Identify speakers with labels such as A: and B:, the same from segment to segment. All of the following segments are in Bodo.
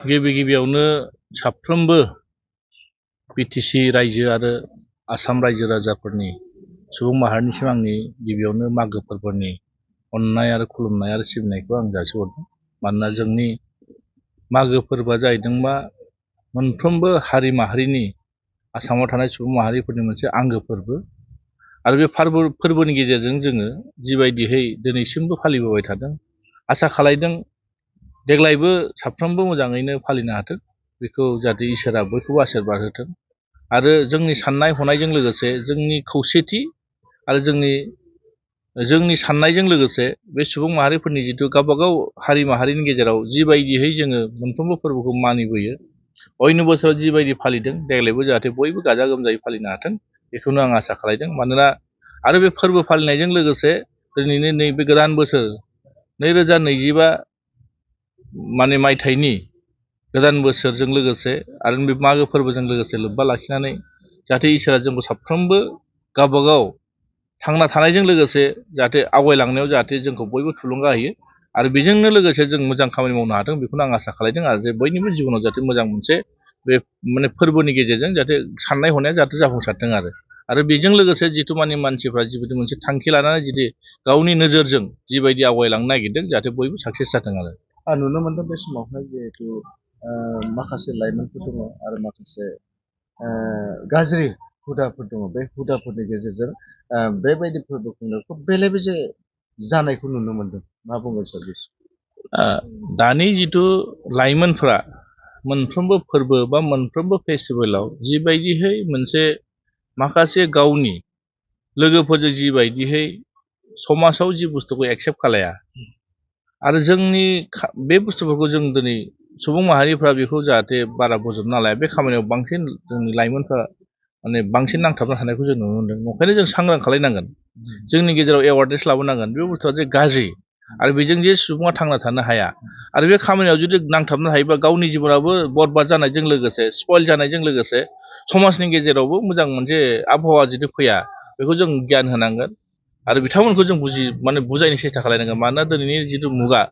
A: गिबि गिबियावनो साफ्रोमबो बिटिसि रायजो आरो आसाम रायजो राजाफोरनि सुबुं माहारिनिसिम आंनि गिबियावनो मागो फोरबोनि अननाय आरो खुलुमनाय आरो सिबिनायखौ आं जासिहरदों। मानोना जोंनि मागो फोरबोआ जाहैदों मा मोनफ्रोमबो हारि माहारिनि आसामाव थानाय सुबुं माहारिफोरनि मोनसे आंगो फोरबो आरो बे फोरबोनि गेजेरजों जोङो जिबायदिहै दिनैसिमबो फालिबोबाय थादों आसा खालायदों देग्लायबो साफ्रोमबो मोजाङैनो फालिनो हाथों बेखौ जाहाथे इसोरा बयखौबो आशीर्बाद होथों आरो जोंनि साननाय हनायजों लोगोसे जोंनि खौसेथि आरो जोंनि साननायजों लोगोसे बे सुबुं माहारिफोरनि जिथु गावबागाव हारि माहारिनि गेजेराव जिबायदिहै जोङो मोनफ्रोमबो फोरबोखौ मानिबोयो अयन बोसोराव जिबायदि फालिदों देग्लायबो जाहाथे बयबो गाजा गोमजायै फालिनो हाथों बेखौनो आं आसा खालायदों। मानोना आरो बे फोरबो फालिनायजों लोगोसे दिनैनि नैबे गोदान बोसोर 2025 मायथाइनि गोदान बोसोरजों लोगोसे आरो बे मागो फोरबोजों लोगोसे लोब्बा लाखिनानै जाहाथे इसोरा जोंखौ साफ्रोमबो गावबागाव थांना थानायजों लोगोसे जाहाथे आवगायलांनायाव जाहाथे जोंखौ बयबो थुलुंगा होयो आरो बेजोंनो लोगोसे जों मोजां खामानि मावनो हाथों बेखौनो आं आसा खालायदों आरो जे बयनिबो जिबनाव जाहाथे मोजां मोनसे बे फोरबोनि गेजेरजों जाहाथे साननाय हनाया जाहाथे जाफुंसारथों आरो बेजों लोगोसे जिथु मानसिफ्रा जिबायदि मोनसे थांखि लानानै जुदि गावनि नोजोरजों जिबायदि आवगायलांनो नागिरदों जाहाथे बयबो साक्सेस जाथों
B: आं नुनो मोनदों बे समावहाय जिहेतु माखासे लाइमोनफोर दङ आरो माखासे गाज्रि हुदाफोर दङ बे हुदाफोरनि गेजेरजों बेबायदि फोरबो खुंनायखौ बेले बेजे जानायखौ नुनो मोनदों मा बुंगोन सार?
A: दानि जिथु लाइमोनफ्रा मोनफ्रोमबो फोरबो बा मोनफ्रोमबो फेस्टिभेलाव जिबायदिहै मोनसे माखासे गावनि लोगोफोरजों जिबायदिहै समाजाव जि बुस्थुखौ एक्सेप्ट खालाया आरो जोंनि बे बुस्थुफोरखौ जों दिनै सुबुं माहारिफ्रा बेखौ जाहाथे बारा बोजबना लाया बे खामानियाव बांसिन जोंनि लाइमोनफ्रा बांसिन नांथाबना थानायखौ जों नुनो मोनदों। ओंखायनो जों सांग्रां खालायनांगोन जोंनि गेजेराव एवारनेस लाबोनांगोन बे बुस्थुआ जे गाज्रि आरो बेजों जे सुबुङा थांना थानो हाया आरो बे खामानियाव जुदि नांथाबना थायोबा गावनि जिबनाबो बरबाद जानायजों लोगोसे स्पइल जानायजों लोगोसे समाजनि गेजेरावबो मोजां मोनसे आबहावा जुदि फैया बेखौ जों गियान होनांगोन आरो बिथांमोनखौ जों बुजायनो सेस्था खालायनांगोन। मानोना दिनैनि जिथु मुगा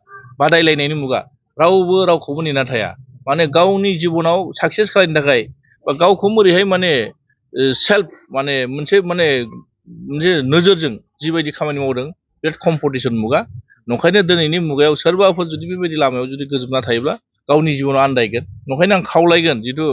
A: बादायलायनायनि मुगा रावबो रावखौबो नेना थाया गावनि जिबनाव साक्सेस खालामनो थाखाय बा गावखौ बोरैहाय सेल्फ मोनसे नोजोरजों जिबायदि खामानि मावदों बिराद कम्पिटिसन मुगा नंखायनो दिनैनि मुगायाव सोरबाफोर जुदि बेबायदि लामायाव जुदि गोजोबना थायोब्ला गावनि जिबनाव आन्दायगोन। नंखायनो आं खावलायगोन जिथु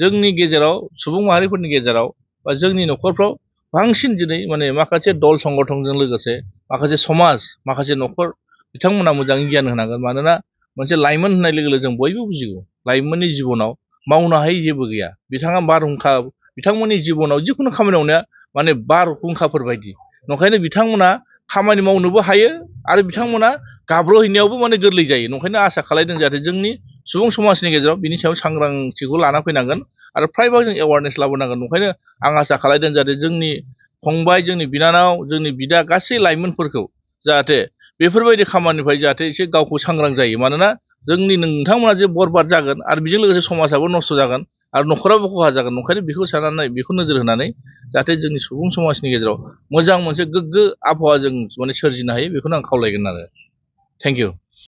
A: जोंनि गेजेराव सुबुं माहारिफोरनि गेजेराव बा जोंनि न'खरफ्राव बांसिन दिनै माखासे दल संगठनजों लोगोसे माखासे समाज माखासे न'खर बिथांमोना मोजाङै गियान होनांगोन। मानोना मोनसे लाइमोन होननाय लोगो लोगो जों बयबो बुजिगौ लाइमोननि जिबनाव मावनो हायै जेबो गैया। बिथांमोननि जिबनाव जिखुनु खामानि मावनाया बारहुंखाफोर बायदि नंखायनो बिथांमोना खामानि मावनोबो हायो आरो बिथांमोना गाब्र'हैनायावबो गोरलै जायो। नंखायनो आसा खालायदों जाहाथे जोंनि सुबुं समाजनि गेजेराव बिनि सायाव सांग्रांथिखौ लाना फैनांगोन आरो फ्रायबा जों एवारनेस लाबोनांगोन। नंखायनो आं आसा खालायदों जाहाथे जोंनि फंबाय जोंनि बिनानाव जोंनि बिदा गासै लाइमोनफोरखौ जाहाथे बेफोरबायदि खामानिनिफ्राय जाहाथे एसे गावखौ सांग्रां जायो। मानोना नोंथांमोना जे बरबाद जागोन आरो बेजों लोगोसे समाजाबो नस्थ' जागोन आरो न'खराबो खहा जागोन। नंखायनो बेखौ साननानै बेखौ नोजोर होनानै जाहाथे जोंनि सुबुं समाजनि गेजेराव मोजां मोनसे गोग्गो आबहावा जों सोरजिनो हायो बेखौनो आं खावलायगोन थेंक इउ।